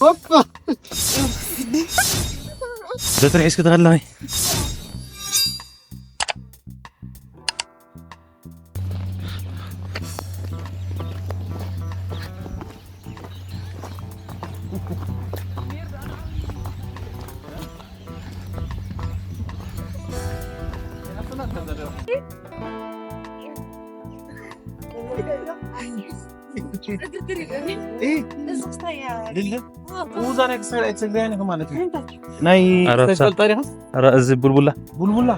ኦፕ! በትሪ ሒዝኪ ትኸለኺ። ኡዛ ናይ ክሳድ ኣይትሰግዳያን ኢኺ ማለት እዩ። ናይ ኣረ፣ ክሳድ ሳ- ፈልጣ ዲኻ? ኣረ፣ እዚ ቡልቡላ። ቡልቡላ።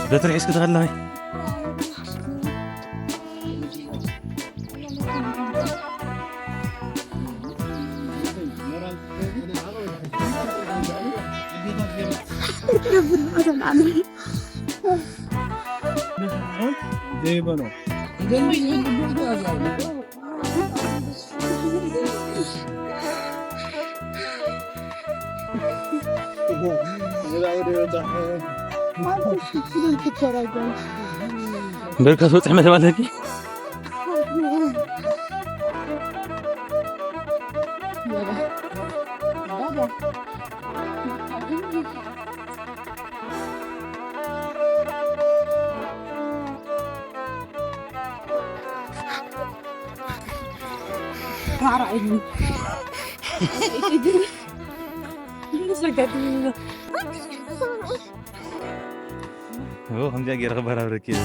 በትሪ ሒዝኪ ትኸለኺ። ዘይበሎ። እምበር ካብ ዝበፅሕ መደብ ኣለኪ። ራዕራዕ ኢሉኒ። ኦ፣ ከምዚኣ ገይረ ክበራብረኪ እየ።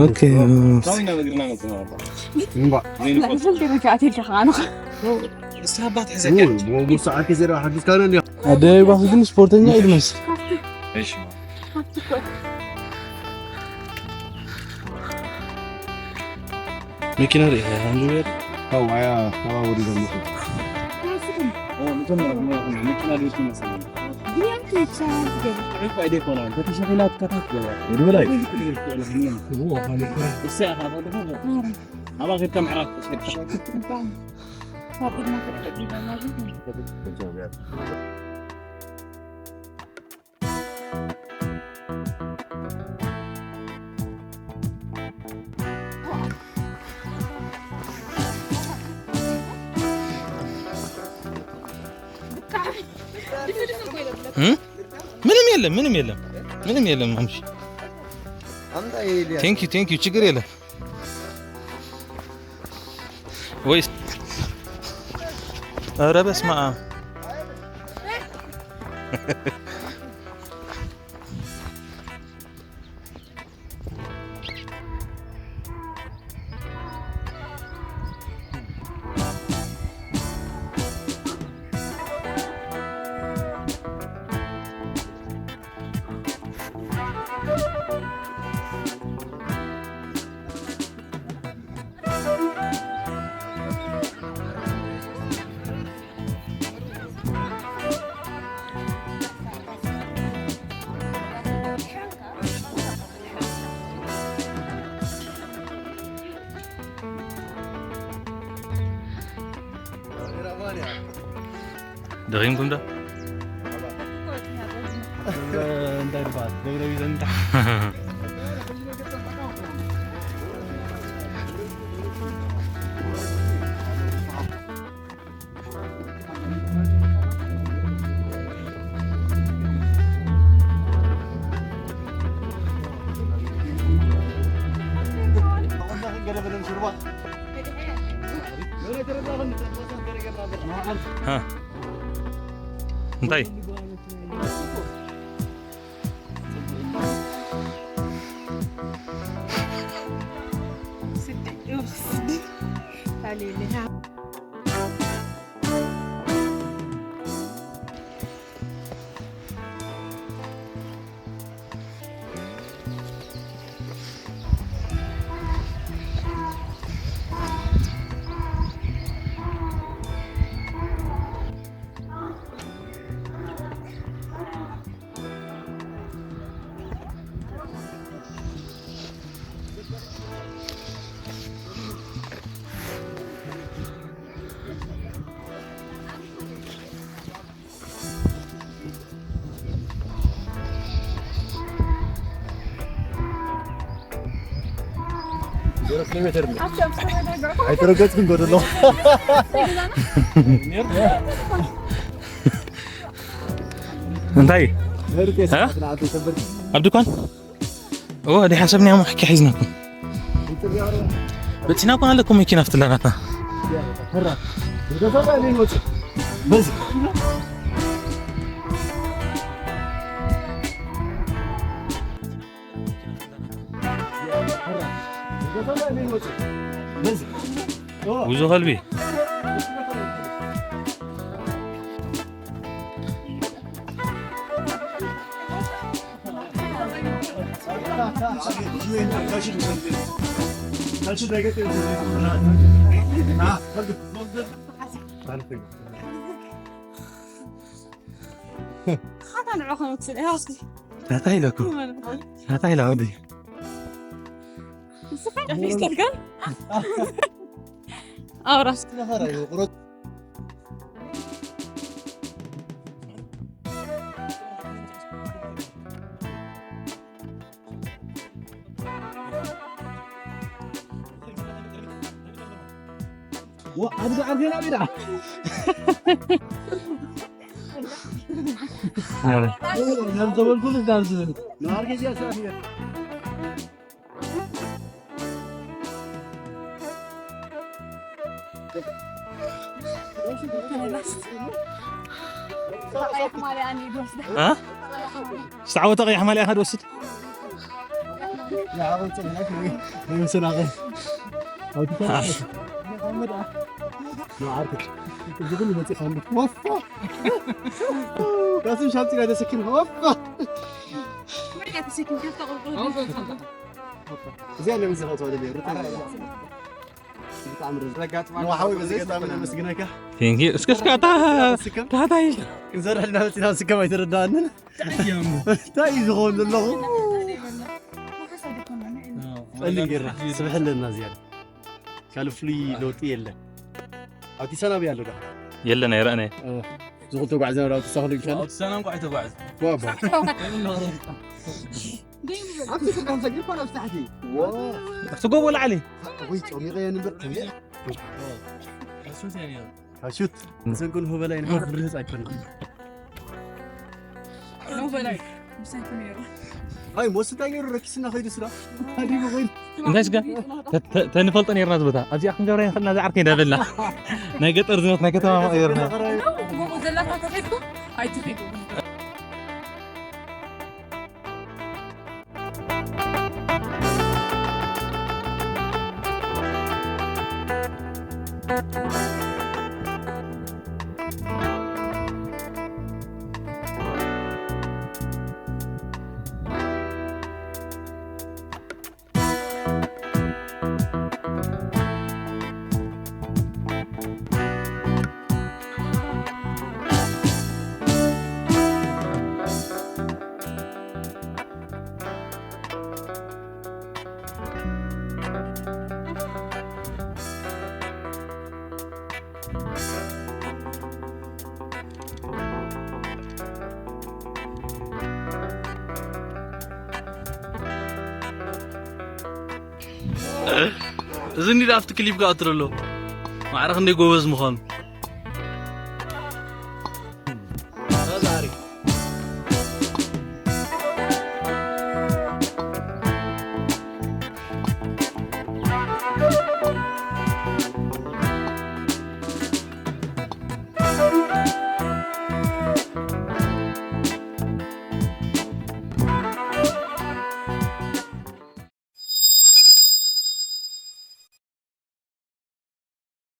ኦኬ። ኣደይ ባስ ግን ስፖርተኛ እዩ ዝመስል። መኪና ርኢኻ ኢኻ? ሃንድል ቤት? ኣው፣ ኣያ፣ ኣዋ፣ ወዲ ዘምቱ። ኦ፣ መጀመርያ መኪና ርኢኻ መሰለኝ። ዕርፍ ኣይደይኮነ፣ እንተ ተሸኺላ ትከታት ገባ። ወዲ በላይ። እሳ ኢኻ፣ ባለፈው። ኣባ ኸድካ ምዕራፍ ተሸኪላ። እም? ምንም የለም፣ ምንም የለም፣ ምንም የለም። ማምሽ thank you, thank you፣ ችግር የለም። ወይስ ኧረ በስመ አብ። ደኺምኩም ዶ? እንታይ ድፋት ደብረ ቢዘንታ። ሃ። እንታይ? ኣይተረገጽክን ጎደሎ። እንታይ? እ? ኣብ ድኳን? ኦ፣ ኣደ ሓሰብና ያሞ ሕኪ ሒዝናኩም። በጺና እኮ ኣለኩም መኪና ፍትላናትና። በዚ ጉዞ ከልቢ። ሓታ ንዑ ከመትስል እያ። ናታ ኢለኩ። ናታ ኢላ ወዲ። ንስኻ ፌስታል ግን ኣብ ራስካ። ኣብዚ ዓርፌና ቢዳ። ናብ ዘበልኩሉ ናብ ዝብል። ንዓርኬ እዚኣ ስራሕ እያ። እ? ዝተዓወተ ቀይሕ ማልያ ኢኻ ትወስድ? ወፋ። ራስን ሻንፂ ላይ ተሰኪም ወፋ። እዚኣ ለምን ዝኸተወለ ነይሩ። ብጣዕሚ ርዝቅ። ዘጋጥማ ንዋሓዊ በዚ ኣጋጣሚ ነመስግነካ። ቴንክ ዩ። እስከ፣ እስከ፣ ኣታ፣ ስከም? ታታ ኢል። ክንሰርሕ ኢልና መፂና ስከም ኣይተረዳኣንን። እንታይ እዩ ዝኸውን ዘለኹ? ጸሊም ጌርና። ስብሕ ኣለና ዝያዳ። ካልእ ፍሉይ ለውጢ የለን። ኣብቲ ሰናቢ ኣሎ ዶ? የለን፣ ኣይረኣናይ። እ፣ ዝኹል ተጓዕዘና ዶ ኣብቲ ሳኽሉ ይቻል? ኣብቲ ሰናም ኳ ኣይተጓዕዝ። ዋ፣ ባ። ኣብቲ ስጋን ሰጊድ እኮ ናብ ታሕቲ። ዋ። ኣብቲ ጎቦ ላዕሊ። ወይ ጨሚቐ እየ ንበር። ካሹት። እዘን ግን ሆበላይ ንሕና ክንርህፅ ኣይኮንና። ሆበላይ። ምሳይ ነይሩ። ኣይ፣ ሞስ እንታይ ገይሩ ረኪስና ኸይዱ ስራ። ሃዲሙ ኸይዱ። እንታይ ስጋ? ተ-፣ ተ-፣ ተንፈልጦ ነይርና ዝቦታ። ኣብዚኣ ክንገብራ ይኽእልና ዝዓርከይ እንዳበልና። ናይ ገጠር ዝሞት ናይ ከተማ መቐየርና። ጎቦ ዘላታ ተኸድኩ፣ ኣይትኸድኩ። እዚ እንዲ ኣብቲ ክሊፕ ክኣትሎ ኣሎ። ማዕረ ክንደይ ጎበዝ ምዃኑ።